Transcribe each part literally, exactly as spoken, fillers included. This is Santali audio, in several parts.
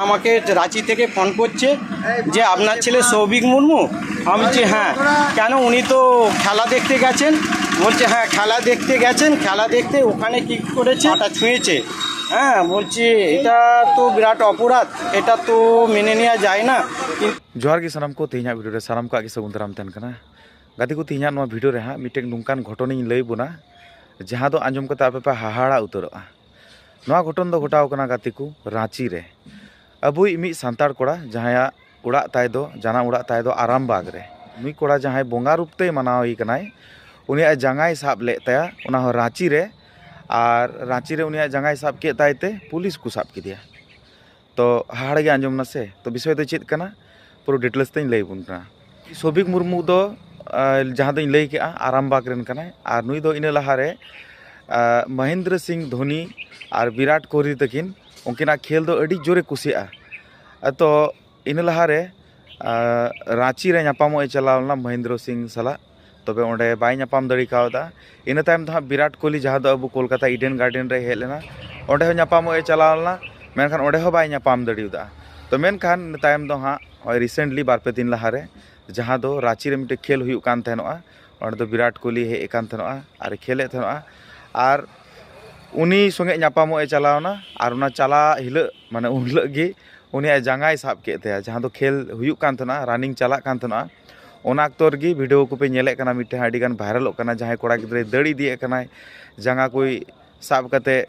আমাকে রাঁচি থেকে ফোন করছে যে আপনার ছেলে সৌভিক মুর্মু। আমি বলছি হ্যাঁ। কেন, উনি তো খেলা দেখতে গেছেন। বলছে হ্যাঁ, খেলা দেখতে গেছেন, খেলা দেখতে ওখানে কি করেছে, পাটা ছুঁয়েছে। হ্যাঁ, বলছি এটা তো বিরাট অপরাধ, এটা তো মেনে নেওয়া যায় না। কিন্তু Johar gi sanam ko, ᱛᱮᱦᱮᱧᱟᱜ video ᱨᱮ ᱥᱟᱱᱟᱢ ᱠᱚᱣᱟᱜ ᱜᱮ ᱥᱟᱹᱜᱩᱱ ᱫᱟᱨᱟᱢ ᱛᱟᱦᱮᱱ ᱠᱟᱱᱟ᱾ ᱜᱟᱛᱮ ᱠᱚ, ᱛᱮᱦᱮᱧᱟᱜ ᱱᱚᱣᱟ video ᱨᱮ ᱦᱟᱸᱜ ᱢᱤᱫᱴᱮᱱ ᱱᱚᱝᱠᱟᱱ ᱜᱷᱚᱴᱚᱱᱤᱧ ᱞᱟᱹᱭ ᱵᱚᱱᱟ, ᱡᱟᱦᱟᱸ ᱫᱚ ᱟᱸᱡᱚᱢ ᱠᱟᱛᱮ ᱟᱯᱮ ᱯᱮ ᱦᱟᱦᱟᱲᱟ ᱩᱛᱟᱹᱨᱚᱜᱼᱟ᱾ ᱱᱚᱣᱟ ᱜᱷᱚᱴᱚᱱ ᱫᱚ ᱜᱷᱚᱴᱟᱣ ᱠᱟᱱᱟ ᱜᱟᱛᱮ ᱠᱚ ᱨᱟᱸᱪᱤ ᱨᱮ᱾ ᱟᱵᱚᱭᱤᱡ ᱢᱤᱫ ᱥᱟᱱᱛᱟᱲ ᱠᱚᱲᱟ, ᱡᱟᱦᱟᱸᱭᱟᱜ ᱚᱲᱟᱜ ᱛᱟᱭ ᱫᱚ, ᱡᱟᱱᱟᱢ ᱚᱲᱟᱜ ᱛᱟᱭ ᱫᱚ ᱟᱨᱟᱢᱵᱟᱜᱽ ᱨᱮ, ᱱᱩᱭ ᱠᱚᱲᱟ ᱡᱟᱦᱟᱸᱭ ᱵᱚᱸᱜᱟ ᱨᱩᱯ ᱛᱮᱭ ᱢᱟᱱᱟᱣ ᱮ ᱠᱟᱱᱟᱭ, ᱩᱱᱤᱭᱟᱜ ᱡᱟᱸᱜᱟᱭ ᱥᱟᱵ ᱞᱮᱫ ᱛᱟᱭᱟ, ᱚᱱᱟ ᱦᱚᱸ ᱨᱟᱸᱪᱤ ᱨᱮ᱾ ᱟᱨ ᱨᱟᱸᱪᱤ ᱨᱮ ᱩᱱᱤᱭᱟᱜ ᱡᱟᱸᱜᱟᱭ ᱥᱟᱵ ᱠᱮᱫ ᱛᱟᱭ ᱛᱮ ᱯᱩᱞᱤᱥ ᱠᱚ ᱥᱟᱵ ᱠᱮᱫᱮᱭᱟ᱾ ᱛᱚ ᱦᱟᱦᱟᱲᱟ ᱜᱮ ᱟᱸᱡᱚᱢ ᱱᱟ ᱥᱮ᱾ ᱛᱚ ᱵᱤᱥᱚᱭ ᱫᱚ ᱪᱮᱫ ᱠᱟᱱᱟ, ᱯᱩᱨᱟᱹ details ᱛᱮᱧ ᱞᱟᱹᱭ ᱟᱵᱚᱱ ᱠᱟᱱᱟ᱾ ᱥᱚᱵᱷᱤᱠ ᱢᱩᱨᱢᱩ ᱫᱚ, ᱟᱸ, ᱡᱟᱦᱟᱸ ᱫᱚᱧ ᱞᱟᱹᱭ ᱠᱮᱜᱼᱟ, ᱟᱨᱟᱢᱵᱟᱜᱽ ᱨᱮᱱ ᱠᱟᱱᱟᱭ᱾ ᱟᱨ ᱱᱩᱭ ᱫᱚ ᱤᱱᱟᱹ ᱞᱟᱦᱟᱨᱮ, ᱟᱸ, ᱢᱚᱦᱮᱱᱫᱨᱚ ᱥᱤᱝ ᱫᱷᱳᱱᱤ ᱟᱨ ᱵᱤᱨᱟᱴ ᱠᱳᱦᱞᱤ ᱛᱟᱹᱠᱤᱱ, ᱩᱱᱠᱤᱱᱟᱜ ᱠᱷᱮᱞ ᱫᱚ ᱟᱹᱰᱤ ᱡᱳᱨᱮ ᱠᱩᱥᱤᱭᱟᱜᱼᱟ᱾ ᱛᱚ ᱤᱱᱟᱹ ᱞᱟᱦᱟᱨᱮ, ᱟᱸ, ᱨᱟᱸᱪᱤ ᱨᱮ ᱧᱟᱯᱟᱢᱚᱜ ᱮ ᱪᱟᱞᱟᱣ ᱞᱮᱱᱟ ᱢᱚᱦᱮᱱᱫᱨᱚ ᱥᱤᱝ ᱥᱟᱞᱟᱜ᱾ ᱛᱚᱵᱮ ᱚᱸᱰᱮ ᱵᱟᱭ ᱧᱟᱯᱟᱢ ᱫᱟᱲᱮ ᱠᱟᱣᱫᱟ᱾ ᱤᱱᱟᱹ ᱛᱟᱭᱚᱢ ᱫᱚ ᱦᱟᱸᱜ ᱵᱤᱨᱟᱴ ᱠᱳᱦᱞᱤ, ᱡᱟᱦᱟᱸ ᱫᱚ ᱟᱵᱚ ᱠᱳᱞᱠᱟᱛᱟ ᱤᱰᱮᱱ ᱜᱟᱨᱰᱮᱱ ᱨᱮ ᱦᱮᱡ ᱞᱮᱱᱟ, ᱚᱸᱰᱮ ᱦᱚᱸ ᱧᱟᱯᱟᱢᱚᱜ ᱮ ᱪᱟᱞᱟᱣ ᱞᱮᱱᱟ, ᱢᱮᱱᱠᱷᱟᱱ ᱚᱸᱰᱮ ᱦᱚᱸ ᱵᱟᱭ ᱧᱟᱯᱟᱢ ᱫᱟᱲᱮᱭᱟᱫᱟ᱾ ᱛᱚ ᱢᱮᱱᱠᱷᱟᱱ ᱤᱱᱟᱹ ᱛᱟᱭᱚᱢ ᱫᱚ ᱦᱟᱸᱜ ᱱᱚᱜᱼᱚᱭ recently ᱵᱟᱨ ᱯᱮ ᱫᱤᱱ ᱞᱟᱦᱟᱨᱮ, ᱡᱟᱦᱟᱸ ᱫᱚ ᱨᱟᱸᱪᱤ ᱨᱮ ᱢᱤᱫᱴᱮᱡ ᱠᱷᱮᱞ ᱦᱩᱭᱩᱜ ᱠᱟᱱ ᱛᱟᱦᱮᱱᱚᱜᱼᱟ, ᱚᱸᱰᱮ ᱫᱚ ᱵᱤᱨᱟᱴ ᱠᱳᱦᱞᱤ ᱦᱮᱡ ᱟᱠᱟᱱ ᱛᱟᱦᱮᱱᱚᱜᱼᱟ ᱟᱨ ᱮ ᱠᱷᱮᱞᱮᱫ ᱛᱟᱦᱮᱱᱚᱜᱼᱟ᱾ ᱟᱨ ᱩᱱᱤ ᱥᱚᱸᱜᱮ ᱧᱟᱯᱟᱢᱚᱜ ᱮ ᱪᱟᱞᱟᱣ ᱮᱱᱟ᱾ ᱟᱨ ᱚᱱᱟ ᱪᱟᱞᱟᱜ ᱦᱤᱞᱳᱜ, ᱢᱟᱱᱮ ᱩᱱ ᱦᱤᱞᱳᱜ ᱜᱮ ᱩᱱᱤᱭᱟᱜ ᱡᱟᱸᱜᱟᱭ ᱥᱟᱵ ᱠᱮᱫ ᱛᱟᱭᱟ, ᱡᱟᱦᱟᱸ ᱫᱚ ᱠᱷᱮᱞ ᱦᱩᱭᱩᱜ ᱠᱟᱱ ᱛᱟᱦᱮᱱᱟ, running ᱪᱟᱞᱟᱜ ᱠᱟᱱ ᱛᱟᱦᱮᱱᱟ᱾ ᱚᱱᱟ ᱚᱠᱛᱚ ᱨᱮᱜᱮ video ᱠᱚᱯᱮ ᱧᱮᱞᱮᱫ ᱠᱟᱱᱟ, ᱢᱤᱫᱴᱮᱱ ᱟᱹᱰᱤ ᱜᱟᱱ viralᱚᱜ ᱠᱟᱱᱟ, ᱡᱟᱦᱟᱸᱭ ᱠᱚᱲᱟ ᱜᱤᱫᱽᱨᱟᱹᱭ ᱫᱟᱹᱲ ᱤᱫᱤᱭᱮᱫ ᱠᱟᱱᱟᱭ, ᱡᱟᱸᱜᱟ ᱠᱚᱭ ᱥᱟᱵ ᱠᱟᱛᱮ,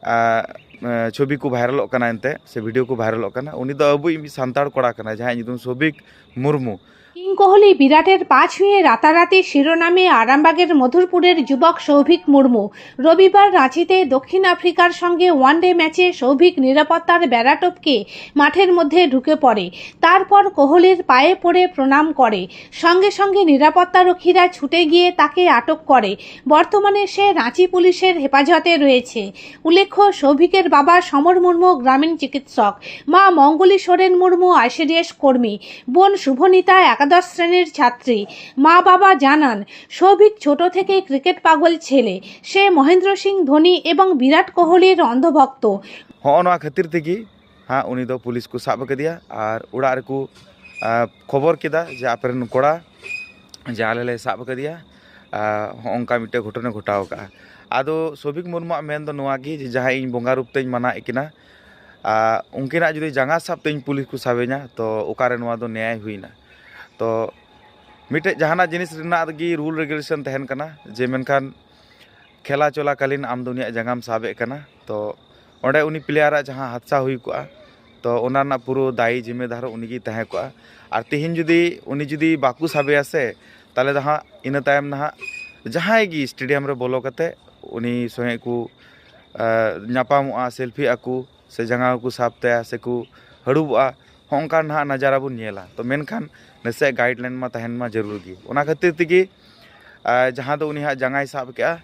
ᱟᱸ, ᱟᱸ, ᱪᱷᱚᱵᱤ ᱠᱚ viralᱚᱜ ᱠᱟᱱᱟ ᱮᱱᱛᱮ, ᱥᱮ video ᱠᱚ viralᱚᱜ ᱠᱟᱱᱟ᱾ ᱩᱱᱤ ᱫᱚ ᱟᱵᱚᱭᱤᱡ ᱢᱤᱫ ᱥᱟᱱᱛᱟᱲ ᱠᱚᱲᱟ ᱠᱟᱱᱟᱭ, ᱡᱟᱦᱟᱸᱭᱟᱜ ᱧᱩᱛᱩᱢ ᱥᱚᱵᱷᱤᱠ ᱢᱩᱨᱢᱩ᱾ কিং কোহলি বিরাটের পা ছুঁয়ে রাতারাতি শিরোনামে আরামবাগের মধুরপুরের যুবক সৌভিক মুর্মু। রবিবার রাঁচিতে দক্ষিণ আফ্রিকার সঙ্গে ওয়ানডে ম্যাচে সৌভিক নিরাপত্তার বেড়া টপকে মাঠের মধ্যে ঢুকে পড়ে। তারপর কোহলির পায়ে পড়ে প্রণাম করে। সঙ্গে সঙ্গে নিরাপত্তারক্ষীরা ছুটে গিয়ে তাকে আটক করে। বর্তমানে সে রাঁচি পুলিশের হেফাজতে রয়েছে। উল্লেখ্য, সৌভিকের বাবা সমর মুর্মু গ্রামীণ চিকিৎসক, মা মঙ্গলী সোরেন মুর্মু আইসিডিএস কর্মী, বোন শুভনীতা একাদশ শ্রেণীর ছাত্রী। মা বাবা জানান, সৌভিক ছোট থেকে ক্রিকেট পাগল ছেলে। সে মহেন্দ্র সিং ধোনি এবং বিরাট কোহলির অন্ধভক্ত। ᱦᱚᱸᱜᱼᱚ ᱱᱚᱣᱟ ᱠᱷᱟᱹᱛᱤᱨ ᱛᱮᱜᱮ ᱦᱟᱸᱜ ᱩᱱᱤ ᱫᱚ ᱯᱩᱞᱤᱥ ᱠᱚ ᱥᱟᱵ ᱟᱠᱟᱫᱮᱭᱟ ᱟᱨ ᱚᱲᱟᱜ ᱨᱮᱠᱚ ᱟᱨ ᱠᱷᱚᱵᱚᱨ ᱠᱮᱫᱟ ᱡᱮ ᱟᱯᱮ ᱨᱮᱱ ᱠᱚᱲᱟ ᱡᱮ ᱟᱞᱮ ᱞᱮ ᱥᱟᱵ ᱟᱠᱟᱫᱮᱭᱟ᱾ ᱟᱨ ᱦᱚᱸᱜᱼᱚ ᱱᱚᱝᱠᱟ ᱢᱤᱫᱴᱮᱱ ᱜᱷᱚᱴᱚᱱᱮ ᱜᱷᱚᱴᱟᱣ ᱟᱠᱟᱫᱼᱟ᱾ ᱟᱫᱚ ᱥᱚᱵᱷᱤᱠ ᱢᱩᱨᱢᱩᱣᱟᱜ ᱢᱮᱱ ᱫᱚ ᱱᱚᱣᱟ ᱜᱮ ᱡᱮ ᱡᱟᱦᱟᱸᱭ ᱤᱧ ᱵᱚᱸᱜᱟ ᱨᱩᱯ ᱛᱮᱧ ᱢᱟᱱᱟᱣᱮᱫ ᱠᱤᱱᱟ, ᱟᱨ ᱩᱱᱠᱤᱱᱟᱜ ᱡᱩᱫᱤ ᱡᱟᱸᱜᱟ ᱥᱟᱵ ᱛᱮ ᱤᱧ ᱯᱩᱞᱤᱥ ᱠᱚ ᱥᱟᱵᱮᱧᱟ, ᱛᱚ ᱚᱠᱟᱨᱮ ᱱᱚᱣᱟ ᱫᱚ ᱱᱮᱭᱟᱭ ᱦᱩᱭᱱᱟ? ᱛᱚ ᱢᱤᱫᱴᱮᱡ ᱡᱟᱦᱟᱱᱟᱜ ᱡᱤᱱᱤᱥ ᱨᱮᱱᱟᱜ ᱜᱮ ᱨᱩᱞ ᱨᱮᱜᱩᱞᱮᱥᱚᱱ ᱛᱟᱦᱮᱱ ᱠᱟᱱᱟ, ᱡᱮ ᱢᱮᱱᱠᱷᱟᱱ ᱠᱷᱮᱞᱟ ᱪᱚᱞᱟᱠᱟᱞᱤᱱ ᱟᱢ ᱫᱚ ᱩᱱᱤᱭᱟᱜ ᱡᱟᱸᱜᱟᱢ ᱥᱟᱵᱮᱫ ᱠᱟᱱᱟ, ᱛᱚ ᱚᱸᱰᱮ ᱩᱱᱤ ᱯᱞᱮᱭᱟᱨᱟᱜ ᱡᱟᱦᱟᱸ ᱦᱟᱫᱥᱟ ᱦᱩᱭ ᱠᱚᱜᱼᱟ, ᱛᱚ ᱚᱱᱟ ᱨᱮᱱᱟᱜ ᱯᱩᱨᱟᱹ ᱫᱟᱭᱤ ᱡᱤᱢᱮᱫᱟᱨ ᱦᱚᱸ ᱩᱱᱤᱜᱮᱭ ᱛᱟᱦᱮᱸ ᱠᱚᱜᱼᱟ᱾ ᱟᱨ ᱛᱤᱦᱤᱧ ᱡᱩᱫᱤ ᱩᱱᱤ ᱡᱩᱫᱤ ᱵᱟᱠᱚ ᱥᱟᱵᱮᱭᱟ ᱥᱮ, ᱛᱟᱦᱚᱞᱮ ᱫᱚ ᱦᱟᱸᱜ ᱤᱱᱟᱹ ᱛᱟᱭᱚᱢ ᱱᱟᱦᱟᱜ ᱡᱟᱦᱟᱸᱭ ᱜᱮ ᱥᱴᱮᱰᱤᱭᱟᱢ ᱨᱮ ᱵᱚᱞᱚ ᱠᱟᱛᱮ ᱩᱱᱤ ᱥᱚᱸᱜᱮ ᱠᱚ ᱧᱟᱯᱟᱢᱚᱜᱼᱟ, ᱥᱮᱞᱯᱷᱤᱜ ᱟᱠᱚ, ᱥᱮ ᱡᱟᱸᱜᱟ ᱠᱚ ᱥᱟᱵ ᱛᱟᱭᱟ, ᱥᱮᱠᱚ ᱦᱟᱹᱲᱩᱵᱚᱜᱼᱟ᱾ ᱦᱚᱸᱜᱼᱚ ᱱᱚᱝᱠᱟᱱ ᱱᱟᱦᱟᱜ ᱱᱟᱡᱟᱨᱟ ᱵᱚᱱ ᱧᱮᱞᱟ᱾ ᱛᱚ ᱢᱮᱱᱠᱷᱟᱱ ᱱᱟᱥᱮᱭᱟᱜ ᱜᱟᱭᱤᱰ ᱞᱟᱭᱤᱱ ᱢᱟ ᱛᱟᱦᱮᱱ ᱢᱟ ᱡᱟᱹᱨᱩᱲ ᱜᱮ᱾ ᱚᱱᱟ ᱠᱷᱟᱹᱛᱤᱨ ᱛᱮᱜᱮ ᱟᱨ ᱡᱟᱦᱟᱸ ᱫᱚ ᱩᱱᱤ ᱦᱟᱸᱜ ᱡᱟᱸᱜᱟᱭ ᱥᱟᱵ ᱠᱮᱜᱼᱟ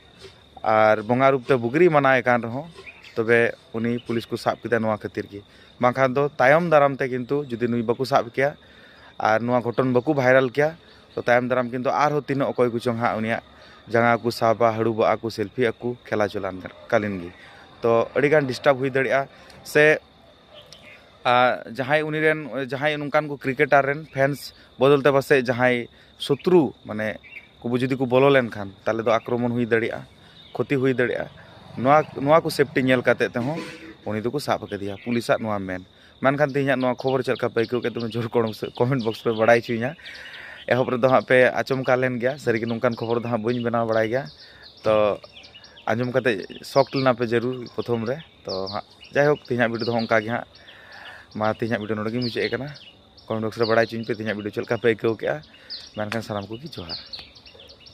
ᱟᱨ ᱵᱚᱸᱜᱟ ᱨᱩᱯ ᱛᱮ ᱵᱩᱜᱨᱤ ᱢᱟᱱᱟᱣᱮ ᱠᱟᱱ ᱨᱮᱦᱚᱸ, ᱛᱚᱵᱮ ᱩᱱᱤ ᱯᱩᱞᱤᱥ ᱠᱚ ᱥᱟᱵ ᱠᱮᱫᱟ ᱱᱚᱣᱟ ᱠᱷᱟᱹᱛᱤᱨ ᱜᱮ᱾ ᱵᱟᱝᱠᱷᱟᱱ ᱫᱚ ᱛᱟᱭᱚᱢ ᱫᱟᱨᱟᱢ ᱛᱮ ᱠᱤᱱᱛᱩ ᱡᱩᱫᱤ ᱱᱩᱭ ᱵᱟᱠᱚ ᱥᱟᱵ ᱠᱮᱭᱟ ᱟᱨ ᱱᱚᱣᱟ ᱜᱷᱚᱴᱚᱱ ᱵᱟᱠᱚ ᱵᱷᱟᱭᱨᱟᱞ ᱠᱮᱭᱟ, ᱛᱚ ᱛᱟᱭᱚᱢ ᱫᱟᱨᱟᱢ ᱠᱤᱱᱛᱩ ᱟᱨᱦᱚᱸ ᱛᱤᱱᱟᱹᱜ ᱚᱠᱚᱭ ᱠᱚᱪᱚᱝ ᱦᱟᱸᱜ ᱩᱱᱤᱭᱟᱜ ᱡᱟᱸᱜᱟ ᱠᱚ ᱥᱟᱵᱟ, ᱦᱟᱹᱲᱩᱵᱚᱜᱼᱟ ᱠᱚ, ᱥᱮᱞᱯᱷᱤ ᱟᱠᱚ ᱠᱷᱮᱞᱟ ᱪᱚᱞᱟᱱ ᱠᱟᱞᱤᱱ ᱜᱮ᱾ ᱛᱚ ᱟᱹᱰᱤᱜᱟᱱ ᱰᱤᱥᱴᱟᱵᱽ ᱦᱩᱭ ᱫᱟᱲᱮᱭᱟᱜᱼᱟ᱾ ᱥᱮ ᱟᱨ ᱡᱟᱦᱟᱸᱭ ᱩᱱᱤ ᱨᱮᱱ, ᱡᱟᱦᱟᱸᱭ ᱱᱚᱝᱠᱟᱱ ᱠᱚ ᱠᱨᱤᱠᱮᱴᱟᱨ ᱨᱮᱱ ᱯᱷᱮᱱᱥ ᱵᱚᱫᱚᱞ ᱛᱮ ᱯᱟᱥᱮᱡ ᱡᱟᱦᱟᱸᱭ ᱥᱚᱛᱨᱩ, ᱢᱟᱱᱮ, ᱠᱚ ᱡᱩᱫᱤ ᱠᱚ ᱵᱚᱞᱚ ᱞᱮᱱᱠᱷᱟᱱ, ᱛᱟᱦᱚᱞᱮ ᱫᱚ ᱟᱠᱨᱚᱢᱚᱱ ᱦᱩᱭ ᱫᱟᱲᱮᱭᱟᱜᱼᱟ, ᱠᱷᱚᱛᱤ ᱦᱩᱭ ᱫᱟᱲᱮᱭᱟᱜᱼᱟ᱾ ᱱᱚᱣᱟ, ᱱᱚᱣᱟ ᱠᱚ ᱥᱮᱯᱴᱤ ᱧᱮᱞ ᱠᱟᱛᱮ ᱛᱮᱦᱚᱸ ᱩᱱᱤ ᱫᱚᱠᱚ ᱥᱟᱵ ᱟᱠᱟᱫᱮᱭᱟ, ᱯᱩᱞᱤᱥᱟᱜ ᱱᱚᱣᱟ ᱢᱮᱱ᱾ ᱢᱮᱱᱠᱷᱟᱱ ᱛᱮᱦᱮᱧᱟᱜ ᱱᱚᱣᱟ ᱠᱷᱚᱵᱚᱨ ᱪᱮᱫ ᱞᱮᱠᱟ ᱯᱮ ᱟᱹᱭᱠᱟᱹᱣ ᱠᱮᱫ ᱛᱟᱵᱚᱱᱟ, ᱡᱳᱨ ᱠᱚᱢᱮᱱᱴ ᱵᱚᱠᱥ ᱯᱮ ᱵᱟᱲᱟᱭ ᱦᱚᱪᱚᱧᱟ᱾ ᱮᱦᱚᱵ ᱨᱮᱫᱚ ᱦᱟᱸᱜ ᱯᱮ ᱟᱸᱡᱚᱢ ᱠᱟᱜ ᱞᱮᱱ ᱜᱮᱭᱟ, ᱥᱟᱹᱨᱤᱜᱮ ᱱᱚᱝᱠᱟᱱ ᱠᱷᱚᱵᱚᱨ ᱫᱚ ᱦᱟᱸᱜ ᱵᱟᱹᱧ ᱵᱮᱱᱟᱣ ᱵᱟᱲᱟᱭ ᱜᱮᱭᱟ᱾ ᱛᱚ ᱟᱸᱡᱚᱢ ᱠᱟᱛᱮ ᱥᱚᱠ ᱞᱮᱱᱟ ᱯᱮ ᱡᱟᱹᱨᱩᱲ ᱯᱨᱚᱛᱷᱚᱢ ᱨᱮ᱾ ᱛᱚ ᱦᱟᱸᱜ ᱡᱟᱭᱦᱳᱠ, ᱛᱮᱦᱮᱧᱟᱜ ᱵᱷᱤᱰᱤᱭᱳ ᱫᱚ ᱚᱱᱠᱟ ᱜᱮ ᱦᱟᱸᱜ᱾ ᱢᱟ ᱛᱮᱦᱮᱧᱟᱜ ᱵᱷᱤᱰᱤᱭᱳ ᱱᱚᱰᱮ ᱜᱮᱧ ᱢᱩᱪᱟᱹᱫ ᱮ ᱠᱟᱱᱟ᱾ ᱠᱚᱢᱮᱱᱴ ᱵᱚᱠᱥ ᱨᱮ ᱵᱟᱲᱟᱭ ᱦᱚᱪᱚᱧ ᱯᱮ ᱛᱮᱦᱮᱧᱟᱜ ᱵᱷᱤᱰᱤᱭᱳ ᱪᱮᱫ ᱞᱮᱠᱟ ᱯᱮ ᱟᱹᱭᱠᱟᱹᱣ ᱠᱮᱜᱼᱟ᱾ ᱢᱮᱱᱠᱷᱟᱱ ᱥᱟᱱᱟᱢ ᱠᱚᱜᱮ ᱡᱚᱦᱟᱨ᱾